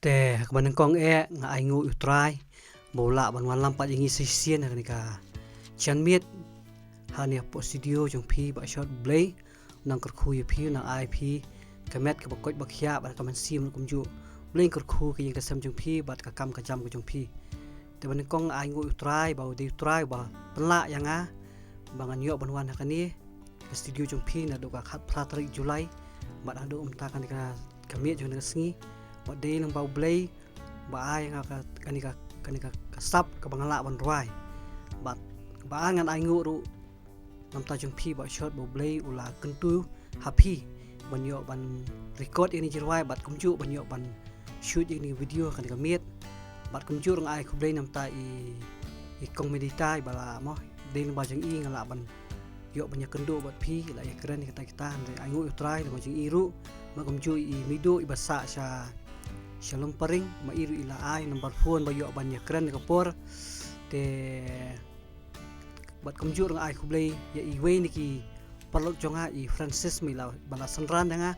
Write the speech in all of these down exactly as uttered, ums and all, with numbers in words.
Te ha kaba nyngkong eh nga ainguh ïa U Trai ba u lah ban wanlam pat ïa ngi sa shisien ha kane ka janmiet, ha kane ka studio jong phi. Ba shot Blei u nang kyrkhu ïa phi, u nang ai phi ka met kaba koit ba khiah bad ka mynsiem ruh kumjuh. Blei nang kyrkhu ka ïing ka sem jong phi bad ka kam ka jam ka jong phi. Te ba nyngkong nga ainguh ïa U Trai ba u dei U Trai ba pynlah ïa nga ba ngan ïoh ban wan ha kane ka studio jong phi naduh ka khatphra tarik July bad haduh mynta kane ka, ka miet jong kane ka sngi. Bad dei lyngba U Blei ba ai nga ka, kane ka, kane ka, ka sap kaba nga lah ban rwai. Bad ba ai ngan ainguh ruh na bynta jong phi ba shot ba U Blei u la kyntu ha phi ban ïoh ban record ïa kane ka jingrwai bad kumjuh ban ïoh ban shoot ïa kane ka video ha kane ka miet. Bad kumjuh ruh nga ai khublei na bynta i, i Kong Medita iba la mo, dei lyngba jong i nga lah ban ïoh ban ïakynduh bad phi, la ïakren ïa kita kita, hynrei ainguh ïa U Trai lyngba jong i ruh. Bad kumjuh i Miduh iba sah sha, sha Lumparing, ma i ruh i la ai number phone ba ïoh ban ïakren ïa ka por. Te bad kumjuh ruh nga ai khublei ïa iwei na ki paralok jong nga, i Francis, ma i la, ba la synran ïa nga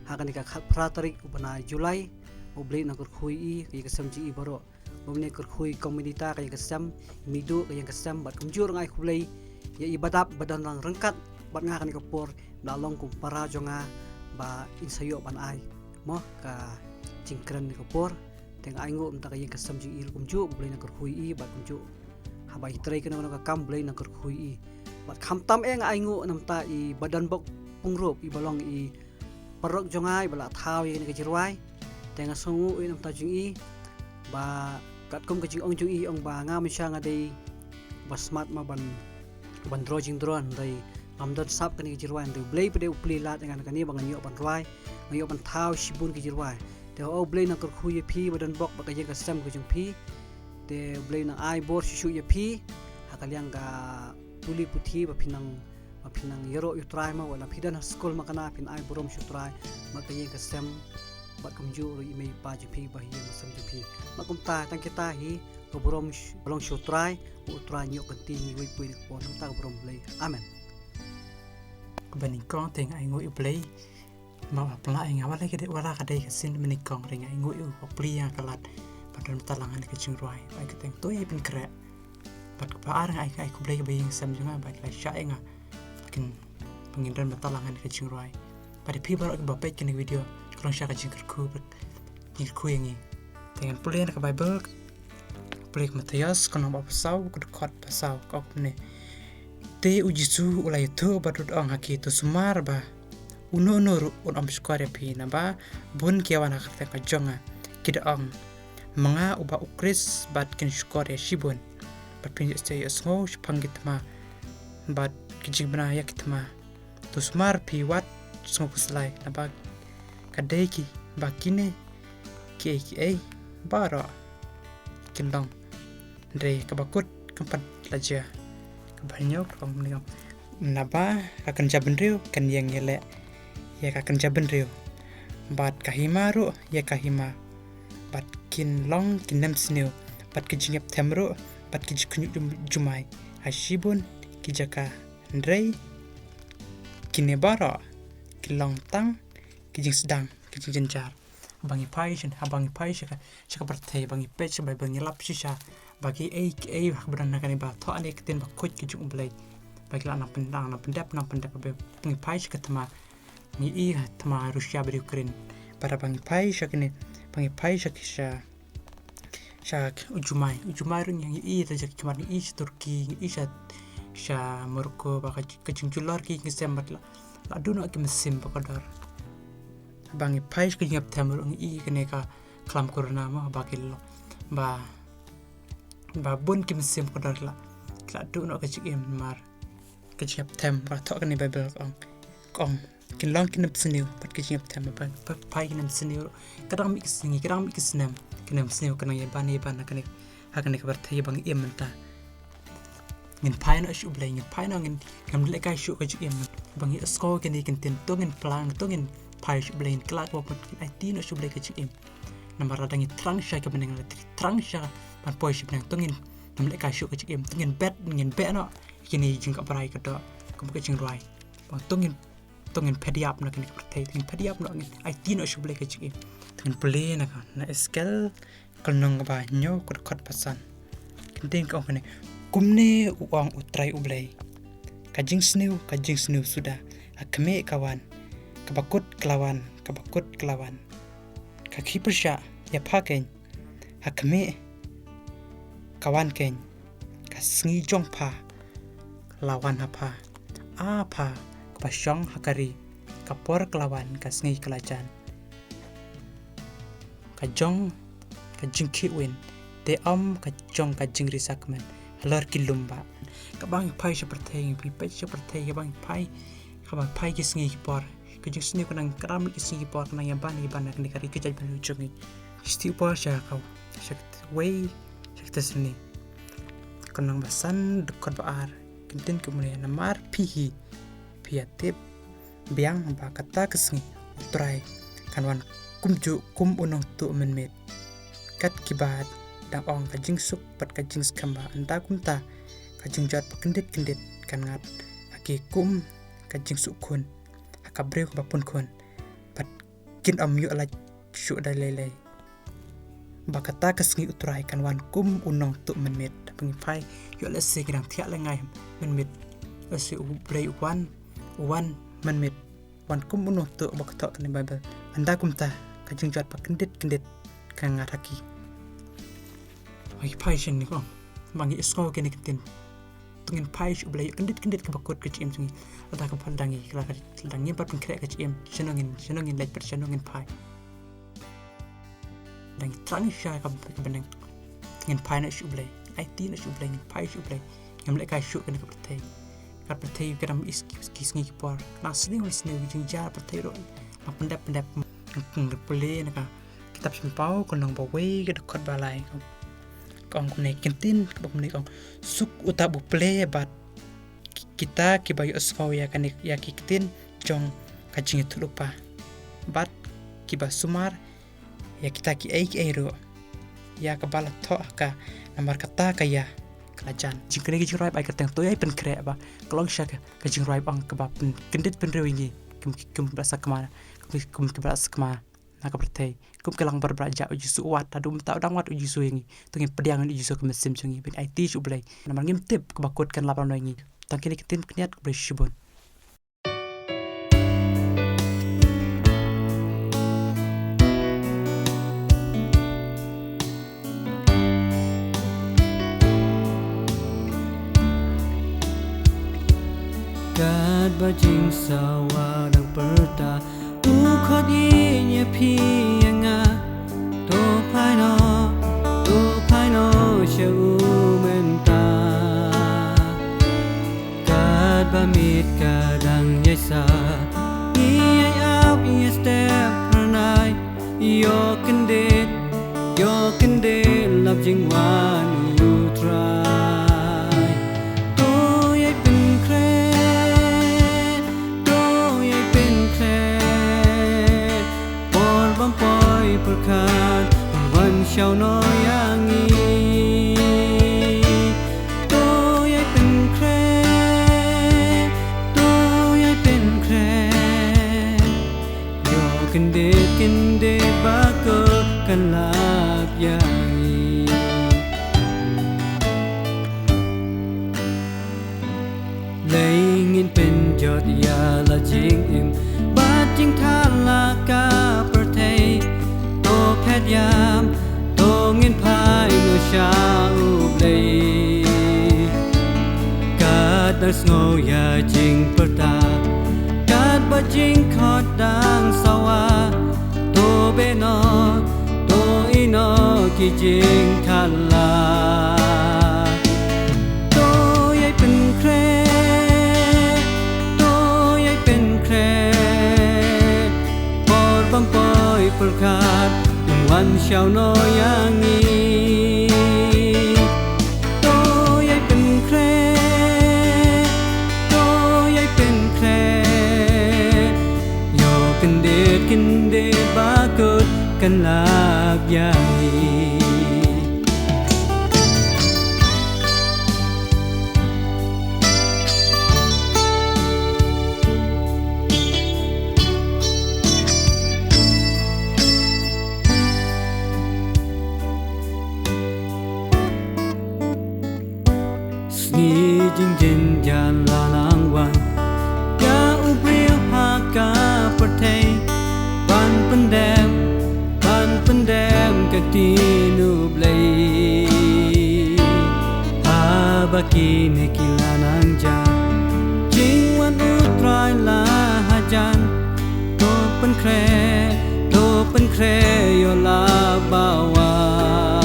ha kane ka khatphra tarik u bnai July. U Blei u nang kyrkhu ïa i, ka ïing ka sem jong i baroh. Ba u nang kyrkhu ïa i Kong Medita ka ïing ka sem, i Miduh ka ïing ka sem, bad kumjuh ruh nga ai khublei ïa i Badap ba don lang ryngkat bad nga ha kane ka por, ba la long kum para jong nga ba in sa ïoh ban ai mo ka jingkren ha kane ka por. Te nga ainguh na bynta ka ïing ka sem jong i ruh kumjuh, U Blei u nang kyrkhu ïa i bad kumjuh haba i trei kano kano ka kam, U Blei u nang kyrkhu ïa i. Bad khamtam eh nga ainguh na bynta i Badonbok Pyngrope iba long i paralok jong nga iba la thaw ïa kane ka jingrwai. Te nga sngewnguh ïa i na bynta jong i ba katkum ka jingong jong i, ong ba nga mynshuwa nga dei ba smat ma ban, ban draw jingdraw, hynrei ngam don sap kane ka jingrwai, hynrei U Blei pat u plie lad ïa nga na kane ba ngan ïoh ban rwai, ngan ïoh ban thaw shibun ki jingrwai. Te ho U Blei u nang kyrkhu ïa phi Badonbok bad ka ïing ka sem ka jong phi. Te U Blei u nang ai bor shuh shuh ïa phi ha ka liang ka pule puthi ba phin nang, ba phin nang ïaroh ïa U Trai mo, wat la phi don ha skul ma kane phin ai burom sha U Trai bad ka ïing ka sem bad kumjuh ruh i mei i pa jong phi ba ha ïing ka sem jong phi. Bad kumta tang kita hi ka burom sh-, ba long sha U Trai, ba U Trai un ïoh kyntiew ïa ngi uwei pa uwei na ka por, na ka bynta ka burom U Blei. Amen. Kaba nyngkong te nga ainguh ïa U Blei ba u la pynlah ïa nga wat la ka dei, wat la ka dei ka sien ba nyngkong, hynrei nga ainguh ïa u ba u plie ïa nga ka lad ban don bynta lang ha kane ka jingrwai. Ba ai ka teng to ïa i pynkhreh. Bad kaba ar nga ai, ai khublei ïa ka ïing ka sem jong nga ba ki la shah ïa nga ba kin, ba ngin don bynta lang ha kane ka jingrwai. Bad ïa phi baroh kiba peit kane ka video, ka long shisha ka jingkyrkhu, jingkyrkhu ïa ngi. Te ngan pule na ka Baibl, pule ka Mathaios, ka lynnong ba phra saw, ka dkhot ba saw, ka ong kumne. Te U Jisu u la ïathuh bad u da ong ha ki, to sumar ba uno uno ruh un ym shukor ïa phi, naba bun ki ïa wan ha ka kyrteng ka jong nga, ki da ong, ma nga uba U Khrist, bad kin shukor ïa shibun. Bad phin ïohsngew shaphang ki thma bad ki jingbna ïa ki thma. To sumar phi wat sngewkhuslai, naba ka dei ki ba kine kiei kiei baroh kin long. Hynrei kaba kut kan pat la jia. Kaba hynñiew ka ong kumne, naba ka kynja bynriew kan ïeng ïaleh ïa ka kynja bynriew, bad ka hima ruh ïa ka hima, bad kin long ki nemsniew, bad ki jingïapthem ruh, bad ki jingkhynñiuh jum-, jumai ha shibun ki jaka. Hynrei kine baroh ki long tang ki jingsdang, ki jingjynjar. Haba ngi phai sha, haba ngi phai sha ka, sha ka pyrthei, ba ngi peit sha Baibl, ngi lap shisha ba kiei kiei ha kaba don ha kane ba thoh ïa ka ktien bakhuid ka jong U Blei ba ki la nang pyndang, nang pyndep, nang pyndep. Ba ngi phai sha ka thma, ngi i ha thma Russia bad Ukraine. Bad haba ngi phai sha kane, ba ngi phai sha ki, sha sha u jumai, u jumai ruh ngi i, te sha ki khmat ngi i sha Turkey, ngi i sha, sha Morocco, ba ka, ka jingjulor ki ngi sem bad la, la duh noh ki mynsiem ba kordor. Ba ngi phai sha ka jingïapthem ruh ngi i kane ka khlam corona mo, ba ki lo, ba, ba bun ki mynsiem kordor la, la duh noh ka jingim namar ka jingïapthem, ba thoh kane Baibl ka ong, ka ong kin long ki nemsniew bad ki jingïapthem, ba, ba phai ki nemsniew ruh. Ka dang mih ki sngi, ka dang mih ki snem, ki nemsniew ka nang ïaban ïaban ha kane, ha kane ka pyrthei ba ngi im mynta. Ngin phai noh sha U Blei, ngin phai noh, ngin, ngin lehkai shuh ka jingim. Ba ngi ïohsngew kine ki ktien, to ngin phla, to ngin phai sha U Blei, ngin kylla kaba mut, ngin aiti noh sha U Blei ka jingim. Namar lada ngi thrang sha ka bneng, lada ngi thrang sha ban poi sha bneng, to ngin, ngin lehkai shuh ka jingim, to ngin bet, ngin beh noh kine ki jingkabrai ka doh kum ka jingrwai. Ba to ngin, to ngin phet ïap na kane ka pyrthei, to ngin phet ïap noh, ngin aiti noh sha U Blei ka jingim. Te ngin pule na ka, na Esekiel ka lynnong kaba hynñiew ka dkhot ba san. Ka ktien ka ong kumne, kumne u ong U Trai U Blei. Ka jingsniew, ka jingsniew suda, ha khmih ka wan, kaba kut ka la wan, kaba kut ka la wan. Ka khih pyrshah, ïa pha keiñ, ha khmih ka wan keiñ, ka sngi jong pha ka la wan ha pha. A pha kaba shong ha ka ri, ka por ka la wan, ka sngi ka la jan. Ka jong ka jingkhih win, te ym ka jong ka jingri sakmen halor ki lum bah. Kaba ngi phai sha pyrthei, ngi peit sha pyrthei, kaba ngi phai, kaba phai ki sngi ki por, ka jingsniew ka nang kram ki sngi ki por, ka nang ïaban ïaban ha kane ka ri ka jaitbynriew jong ngi. Sha kawei, sha kawei, sha kawei. Ka lynnong ba san dkhot ba ar, ka ktien ka ong kumne, namar phi hi, phi ïa tip biang ba kata ka sngi U Trai kan wan kumjuh kum u nongtuh mynmiet. Kat kiba dang ong ka jingsuk bad ka jingskhem ba ynda kumta ka jingjot ba kyndit kyndit kan ngat ha ki kum ka jingsuk khun ha ka briew kaba pun khun, bad kin ym ïoh lait shuh da lei lei. Ba kata ka sngi U Trai kan wan kum u nongtuh mynmiet. Ba ngi phai, ïoh lehse ngi dang thiah lyngngai mynmiet. Lehse U Blei u wan, u wan mynmiet, wan kum u nongtuh ba ka thoh kane Baibl. Ynda kumta ka jingjot ba kyndit kyndit kan ngat ha ki. Ba ngi phai shen ni ko, ba ngi ïohsngew kine ki ktien. To ngin phai sha U Blei, ïoh kyndit kyndit kaba kut ka jingim jong ngi. Lada ka phad dang ngi, lada ka dang ngim pat pynkhreh ka jingim, shano ngin, shano ngin leit bad shano ngin phai. Dang ngi thrang sha ka, ka bneng. To ngin phai noh sha U Blei, aiti noh sha U Blei, ngin phai sha U Blei. Ngim lehkai shuh kane ka pyrthei. Ka pyrthei ka dang is ki, ki sngi ki por. Nang sniew sniew ki jingjia pyrthei ruh. Nang pyndep pyndep. Nang pule na ka kitab Shynpaw ka lynnong ba wei ka dkhot ba lai. Ka ong kumne, ka ktien kaba kumne ka ong, suk uta uba plie bad ki-, kita kiba ïohsngew ïa kane, ïa ki ktien jong ka jingïathuhlypa, bad kiba sumar ïa kita kiei kiei ruh ïa kaba la thoh ha ka, namar kata ka ïa ka la jan. Jingkren ki jingrwai ba ai kyrteng To Ïai Pynkhreh ba ka long shisha ka, ka jingrwai ba ong kaba pynkyndit pynriew ïa ngi kum, kum kiba la sakma, kum, kum kiba la sakma na ka pyrthei. Kum ki langbar ba la jah U Jisu, u wad, haduh mynta u dang wad U Jisu ïa ngi. To ngin pdiang ïa U Jisu ha ka mynsiem jong ngi, ban aiti sha U Blei. Namar ngim tip kaba kut kan lap lano ïa ngi. Tang kine ki ktien pynïaid, khublei shibun. Katba jingsawa dang pyrta, u khot ïing ïa phi ïa nga. To phai noh, to phai noh sha u mynta. Katba miet ka dang ïaisah, ngi ïai ap ïa step ranai. Ïoh kyndit, ïoh kyndit lap jingwan U Trai. To ïai pynkhreh, to ïai pynkhreh. Por bym poi pyrkhat, wan shaw noh ïa ngi. To ïai pynkhreh, to ïai pynkhreh. Ïoh kyndit kyndit ba kut kan lap ïa ngi. Lei ngin pynjot ïa la jingim bad jingthala ka pyrthei. To phet ïam, to ngin phai noh sha U Blei. Katba sngew ïa jingpyrta, katba jingkhot dang sawa. To beh noh, to ïeh noh ki jingthala. To ïai pynkhreh, to ïai pynkhreh. Por bym poi pyrkhat, wan shaw noh ïa ngi. To ïai pynkhreh, to ïai pynkhreh. Ïoh kyndit kyndit ba kut kan lap ïa ngi. Jingjynjar la nang wan ïa u briew ha ka pyrthei ban pyndem, ban pyndem ka ktien U Blei. Haba kine ki la nang jan, jingwan U Trai la hajan. To pynkhreh, to pynkhreh ïoh la ba wan.